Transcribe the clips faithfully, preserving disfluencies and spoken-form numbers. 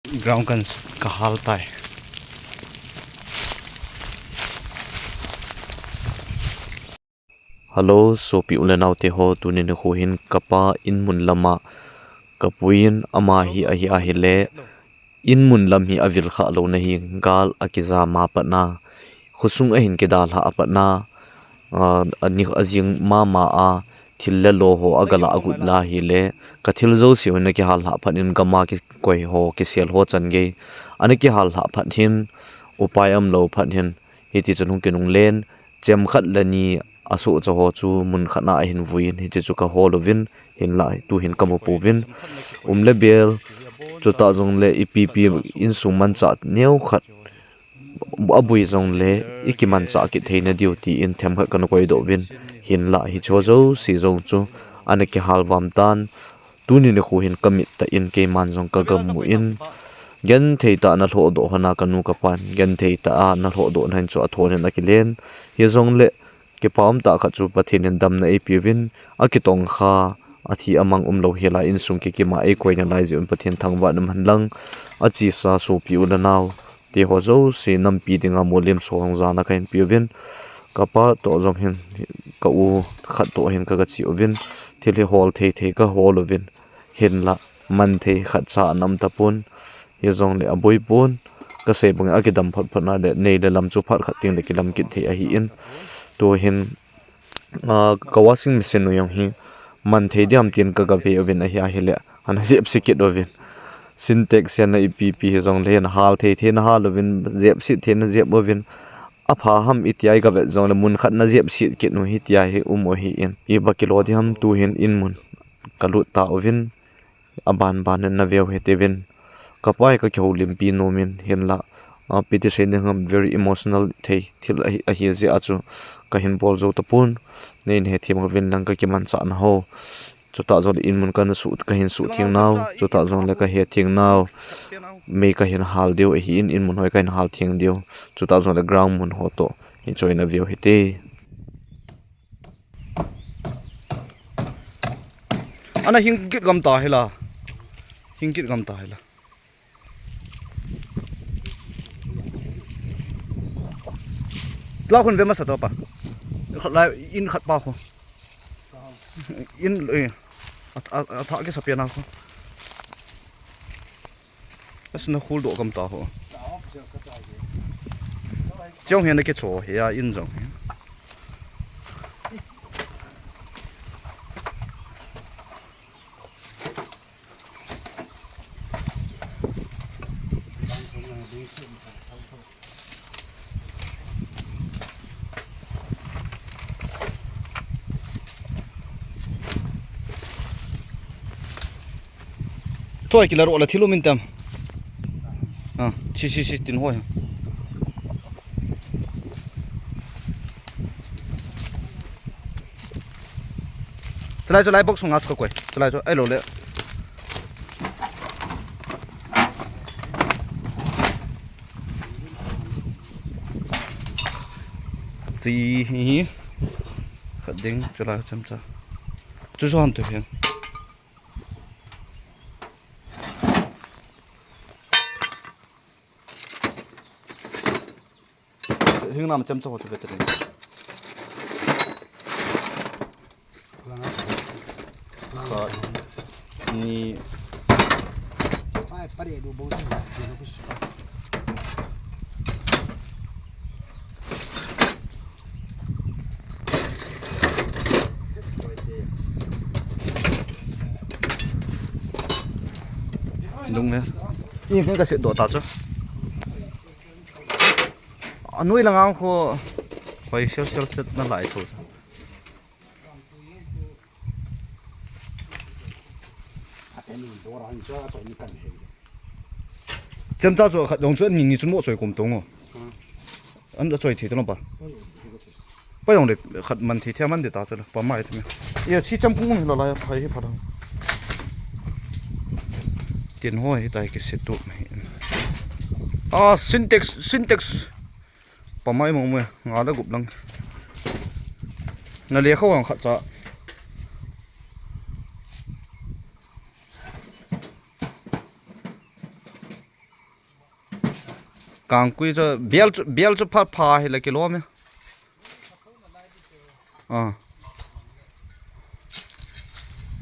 Ground kan kahal tai. Hello, sopi u le nao te ho, tuni nikho hin kapa in mun lama kapuiyin, ama hi ahi ahile, in mun lam hi avil kha lou nahi, gal akija ma patna, khosung ahin kidalha a patna, a, ani, ajing mama a, thil le lo ho agala agut la hile, ka thil jouse ho nakihal lha phat in gama kikoi ho, kisel ho chan gei. Ana kihal lha phat hin, upai um lou phat hin, hiti chun hung kinung len, chem khat le ni asoh cha ho chu mun khat na ahin vui in, hiti chu kahol uvin, hinla tu hin kamu pouvin. Um le bel, chuta jongle ipi pi insung manchah neo khat abui jongle, ikimanchah kit theina diu tin themkhat kana koidoh uvin, hinla hiche ho jouse jong chu ana kihal vam tan, tuni nikho hin kamit tah in keiman jong kaga mu in, genthei tah a ana lhohdoh hon a kanu kapan, genthei tah a ana lhohdoh na hin chu athon in akilen, hijongle, kipa um tah khat chu Pathen in damna eipeuvin, akitongkha, athi amang um lou hela insung kikima eikoi nalai jeh un Pathen thangvahna man lang, achesa sopi u le nao te ho jouse nampi dinga molhem sohang jana kahin peuvin, kapa toh jong hin, ka u khat toh hin kaga che uvin, thil hi hol thei thei kahol uvin, hinla man thei khatcha ana um tapon, hijongle aboi pon, kasei bangin akidam phot phot na le, nei le lam chu phat khat teng le kilam kit thei ahin, tu hin, a, ka washing machine u jong hi, man thei diam tin kaga ve uvin ahi ahile, ana jep se kit uvin. Sintex hian a ipi pi hijongle, ana hal thei thei ana hal uvin, jep se thei ana jep uvin. Apha ham itia iga vet jongle, mun khat na jep se kit u hitia hi um u ahin. Iba kilo diham tu hin in mun kalut tauvin. Aban ban in naveu hite uvin. Kapa hi kakihoulimpi nom in hinla, a, ipi ti sei ding ham, very emotional thei thil ahi, ahi jeh a chu kahin bol jou tapon. Neihin hethem uvin lang kakimanchah na ho. Chuta jongle in mun kana su, kahin sutheng nau. Chuta jongle kahe theng nau. Mei kahin hal diu ahin, in mun ho hi kahin hal theng diu. Chuta jongle ground mun ho toh hiche hi naveu hite. Ana hing kit gam ta hila. Hing kit gam ta hila. Lau khun ve masa to pa. Khat lai in khat pa khu. In, eh, a, a, a tha kisa pia na khu. Asna khul doh gam ta ho. Chong hian a kicho hi a in jong hi. Thoi kila ro la thil um in tam. Ah, si, si, si, tin hoi. Chalai, chalai box sunga chu ka koi. Chalai chu, ai lo le. Chi hi. Khat ding, chalai chemcha. Chu chu han tu hian. Hing nam chemcha ho chu ve ta ding. Khat, ni. Dung le. I nge ka se do ta chu. Anoi langa khu hoi sel sel chet na lai tho. Chemcha chu khat jong chu ni ni chu mo choi kum tong o. An da choi thi tong pa. Pa jong le khat man thi thia man de ta chu pa mai chu. Ye chi cham kung um lo la phai hi pha. Tin hoi hi tai ki se tu. Ah, Sintex, Sintex. Pa mai mo mo, nga le gup lang. Na le kho ang khat cha. Kangkui chu bial chu, bial chu pha pha hi la kilo me. Ah.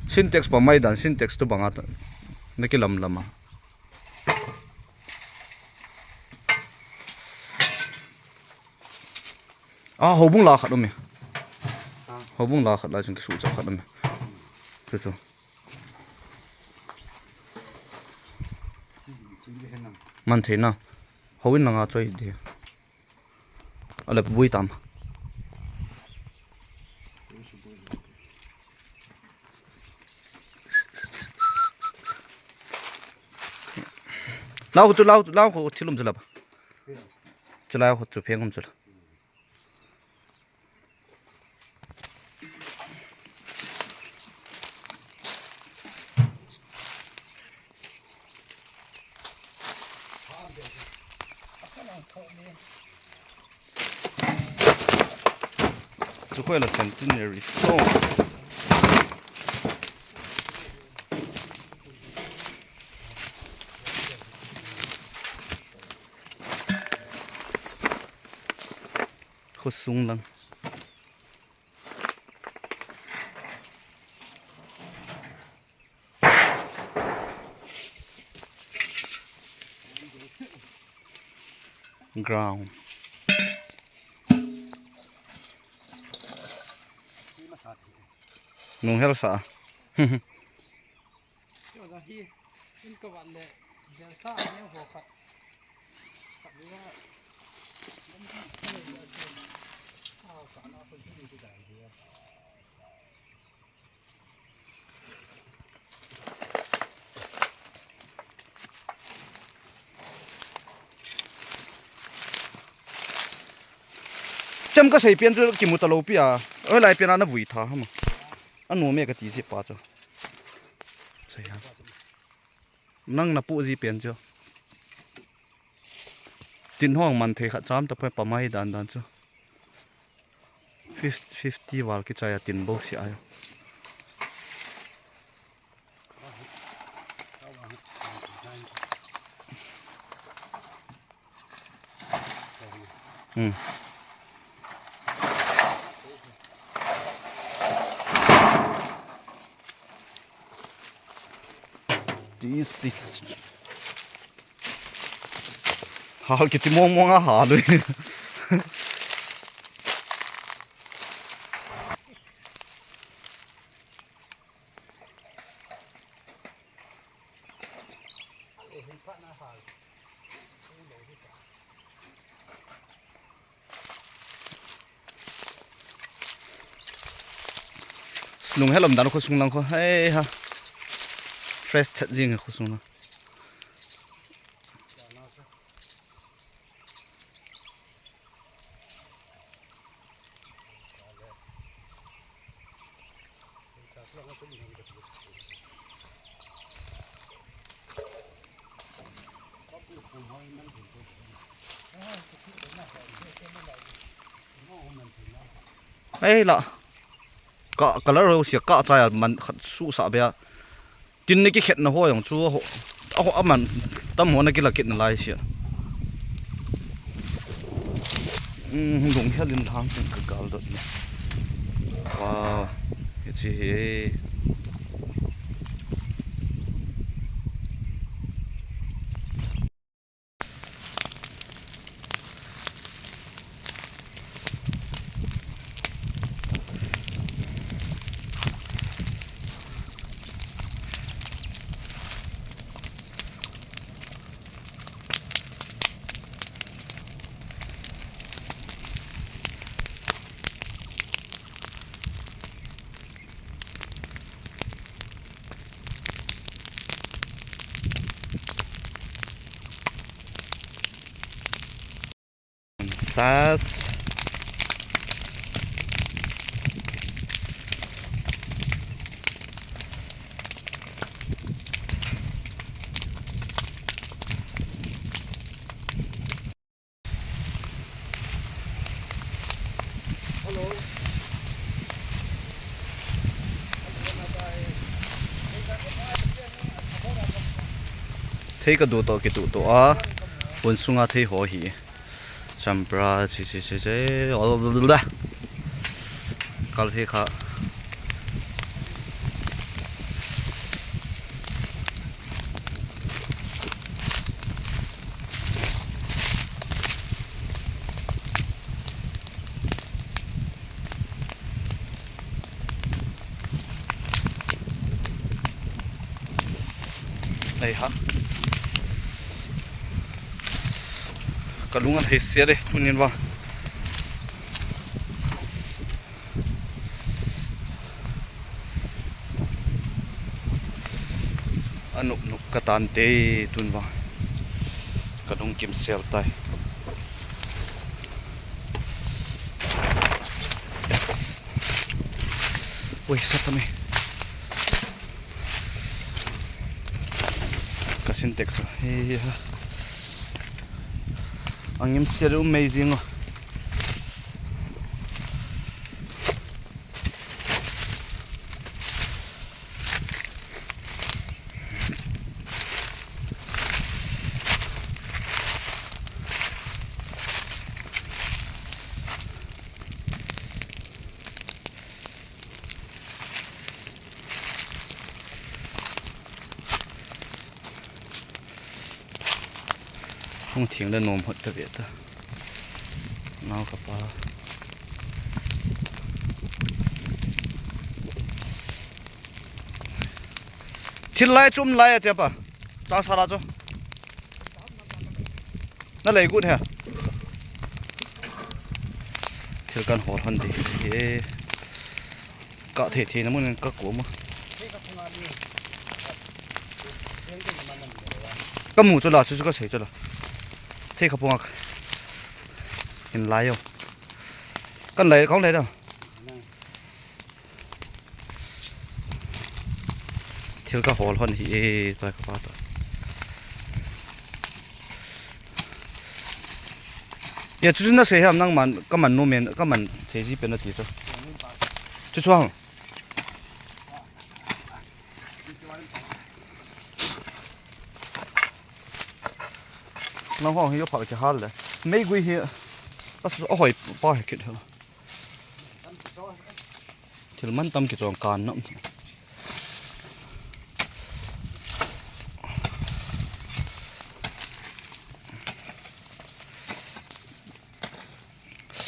Sintex pa mai dan, Sintex tu banga ta. Na kilam lama. Ah, houbung la khat um e. Houbung la khat la chung kisu cha khat um e. Chu chu. Man thei na. Houin langa choi di. Ale bui tam. Lau tu, lau tu, lau ko thilum chula ba. Chula ko tu pheng um chula. Chu khoi la centenary song. Khosung lang. Ground. Nung hel sa. Kyo za hi, in ka vat le, belsa a neo ho khat. Khat le, Chem ka sei pian chu kimu ta lo pi a. Oi lai pian a na vui tha hama. Anu me ka ti ji pa chu. Sei ha. Nang na pu ji pian chu. Tin hong man thei khat cham ta pa, pa mai dan dan chu. Fif-, fifty val kichai a tin bo si ai. Hmm. This is hal kiti mong mong a hal. Nung helom dan khosung lang kho. Hei ha. Fresh that jing khosung lang. Ei la. Ka, color ho sia ka chaya man khat su sa bia. Tin ni kikhetna ho jong chu ho, a ho aman tam ho na kila kitna lai sia. Um, lung hel in lang tin ka gal dot na. Wow, hichi hi. Sas. Thei ka du to, kitu to a. Pon sunga thei ho hi. Champra, chi, chi, chi, chi. Ol, ol, ol, ol. Kal thei kha. Ei ha. Ka lung a hei sia le, tunin vang. A nup nup ka tan te tun vang. Ka lung kim sel tai. Ui, sa ta mi. Ka Sintex a. Hi, hi, ha. Angim sia le um mei jing o. Hung theng le nom hot ta ve ta. Nau ka pa. Thil lai chum lai ate pa. Chang sala chu. Na lei gut he. Thil kan hol hon di. He. Ka thei thei na mun ka ko ma. Ka mu chu la chu chu ka sei chu la. Thei ka punga. In lai yo. Kan lai kong lai da. Thil ka hol hon hi e, tua ka pa ta. Ya, chu chu na sei ham nangman, ka man nu men, ka man thei ji pen na ti chu. Chu chu hang. Nang hong hi yo pha ki hal le. Mei gui hi. As a hoi pa hi kit ha. Thil man tam kichong kan nam.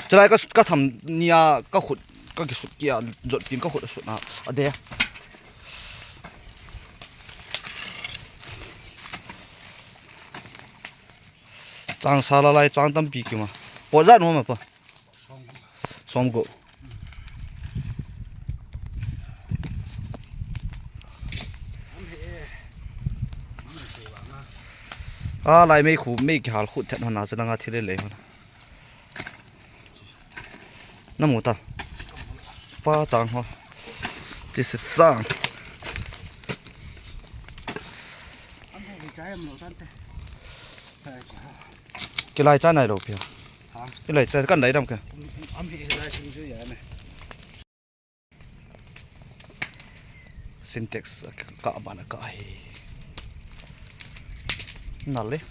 Chulai ka, ka tham nia ka khut, ka kisut kia, jot pin ka khut a sut na, a de. Chang sala lai, chang tampi kima. Po jat mo ma pa. Som go. A, lai mei khu, mei kihal khu thet hona, chu langa thil le le hona. Na mu ta. Pa chang ho. This is sang. Kilai cha nai lo pia. Ha? Kilai cha kan dai dam ka. Am hi lai sum ju ya ne. Sintex ka bana ka hi. Nale.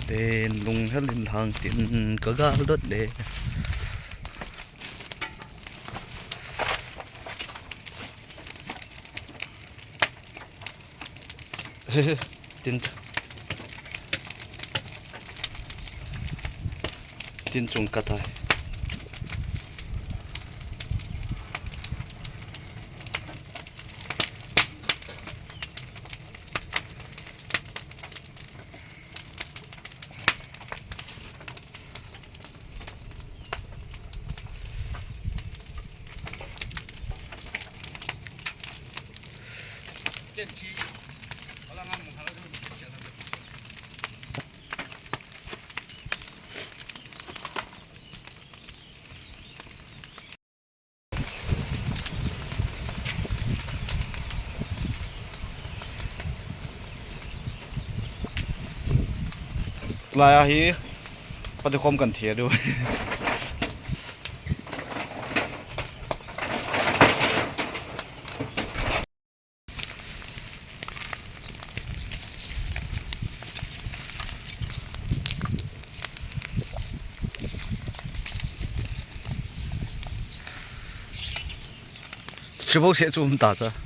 Ten lung hel in hang tin ka gal dot le. Tin, tin chung ka tai. Lai ahi, pati khom kan thia du. Chibou se chu um ta cha.